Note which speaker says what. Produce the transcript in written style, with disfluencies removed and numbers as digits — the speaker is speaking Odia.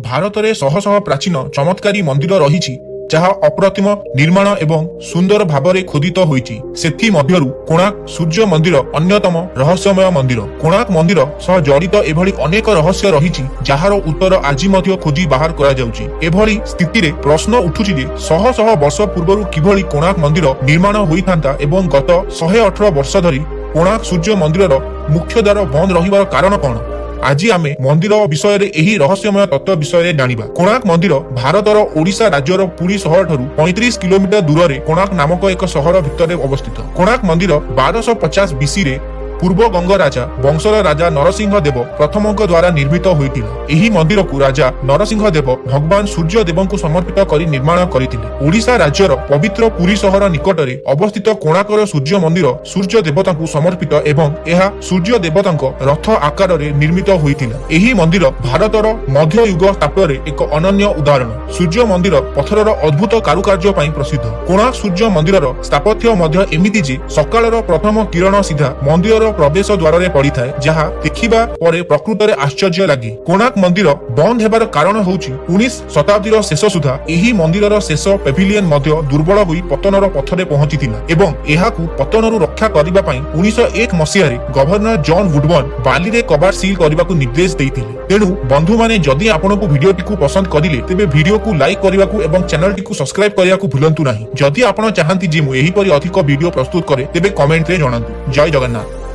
Speaker 1: ଭାରତରେ ଶହ ଶହ ପ୍ରାଚୀନ ଚମତ୍କାରୀ ମନ୍ଦିର ରହିଛି, ଯାହା ଅପ୍ରତିମ ନିର୍ମାଣ ଏବଂ ସୁନ୍ଦର ଭାବରେ ଖୋଦିତ ହୋଇଛି। ସେଥିମଧ୍ୟରୁ କୋଣାର୍କ ସୂର୍ଯ୍ୟ ମନ୍ଦିର ଅନ୍ୟତମ ରହସ୍ୟମୟ ମନ୍ଦିର। କୋଣାର୍କ ମନ୍ଦିର ସହ ଜଡ଼ିତ ଏଭଳି ଅନେକ ରହସ୍ୟ ରହିଛି, ଯାହାର ଉତ୍ତର ଆଜି ମଧ୍ୟ ଖୋଜି ବାହାର କରାଯାଉଛି। ଏଭଳି ସ୍ଥିତିରେ ପ୍ରଶ୍ନ ଉଠୁଛି ଯେ ଶହ ଶହ ବର୍ଷ ପୂର୍ବରୁ କିଭଳି କୋଣାର୍କ ମନ୍ଦିର ନିର୍ମାଣ ହୋଇଥାନ୍ତା ଏବଂ ଗତ 118 ବର୍ଷ ଧରି କୋଣାର୍କ ସୂର୍ଯ୍ୟ ମନ୍ଦିରର ମୁଖ୍ୟ ଦ୍ୱାର ବନ୍ଦ ରହିବାର କାରଣ କଣ? ଆଜି ଆମେ ମନ୍ଦିର ବିଷୟରେ ଏହି ରହସ୍ୟମୟ ତତ୍ତ୍ୱ ବିଷୟରେ ଜାଣିବା। କୋଣାର୍କ ମନ୍ଦିର ଭାରତର ଓଡ଼ିଶା ରାଜ୍ୟର ପୁରୀ ସହରଠାରୁ 35 କିଲୋମିଟର ଦୂରରେ କୋଣାର୍କ ନାମକ ଏକ ସହର ଭିତରେ ଅବସ୍ଥିତ। କୋଣାର୍କ ମନ୍ଦିର 1250 ବିସିରେ ପୂର୍ବ ଗଙ୍ଗ ରାଜା ବଂଶର ରାଜା ନରସିଂହ ଦେବ ପ୍ରଥମଙ୍କ ଦ୍ୱାରା ନିର୍ମିତ ହୋଇଥିଲା। ଏହି ମନ୍ଦିରକୁ ରାଜା ନରସିଂହ ଦେବ ଭଗବାନ ସୂର୍ଯ୍ୟ ଦେବଙ୍କୁ ସମର୍ପିତ କରି ନିର୍ମାଣ କରିଥିଲେ। ଓଡ଼ିଶା ରାଜ୍ୟର ପବିତ୍ର ପୁରୀ ସହର ନିକଟରେ ଅବସ୍ଥିତ କୋଣାର୍କର ସୂର୍ଯ୍ୟ ମନ୍ଦିର ସୂର୍ଯ୍ୟ ଦେବତାଙ୍କୁ ସମର୍ପିତ ଏବଂ ଏହା ସୂର୍ଯ୍ୟ ଦେବତାଙ୍କ ରଥ ଆକାରରେ ନିର୍ମିତ ହୋଇଥିଲା। ଏହି ମନ୍ଦିର ଭାରତର ମଧ୍ୟଯୁଗ ସ୍ଥାପତ୍ୟରେ ଏକ ଅନନ୍ୟ ଉଦାହରଣ। ସୂର୍ଯ୍ୟ ମନ୍ଦିର ପଥରର ଅଦ୍ଭୁତ କାରୁକାର୍ଯ୍ୟ ପାଇଁ ପ୍ରସିଦ୍ଧ। କୋଣାର୍କ ସୂର୍ଯ୍ୟ ମନ୍ଦିରର ସ୍ଥାପତ୍ୟ ମଧ୍ୟ ଏମିତି ଯେ ସକାଳର ପ୍ରଥମ କିରଣ ସିଧା ମନ୍ଦିରର ପ୍ରବେଶ ଦ୍ୱାରରେ ପଡ଼ିଥାଏ, ଯାହା ଦେଖିବା ପରେ ପ୍ରକୃତରେ ଆଶ୍ଚର୍ଯ୍ୟ ଲାଗେ। କୋଣାର୍କ ମନ୍ଦିର ବନ୍ଦ ହେବାର କାରଣ ହେଉଛି, 19 ଶତାବ୍ଦୀର ଶେଷ ସୁଦ୍ଧା ଏହି ମନ୍ଦିରର ଶେଷ ପେଭିଲିୟନ ମଧ୍ୟ ଦୁର୍ବଳ ହୋଇ ପତନର ପଥରେ ପହଞ୍ଚିଥିଲା ଏବଂ ଏହାକୁ ପତନରୁ ରକ୍ଷା କରିବା ପାଇଁ 1901 ମସିହାରେ ଗଭର୍ଣ୍ଣର ଜନ୍ ଉଡବର୍ନ ବାଲିରେ କବାଟ ସିଲ୍ କରିବାକୁ ନିର୍ଦ୍ଦେଶ ଦେଇଥିଲେ। ତେଣୁ ବନ୍ଧୁମାନେ, ଯଦି ଆପଣଙ୍କୁ ଭିଡିଓଟିକୁ ପସନ୍ଦ କରିଲେ, ତେବେ ଭିଡିଓକୁ ଲାଇକ୍ କରିବାକୁ ଏବଂ ଚ୍ୟାନେଲଟିକୁ ସବସ୍କ୍ରାଇବ କରିବାକୁ ଭୁଲନ୍ତୁ ନାହିଁ। ଯଦି ଆପଣ ଚାହାନ୍ତି ଯେ ମୁଁ ଏହିପରି ଅଧିକ ଭିଡିଓ ପ୍ରସ୍ତୁତ କରେ, ତେବେ କମେଣ୍ଟରେ ଜଣାନ୍ତୁ। ଜୟ ଜଗନ୍ନାଥ।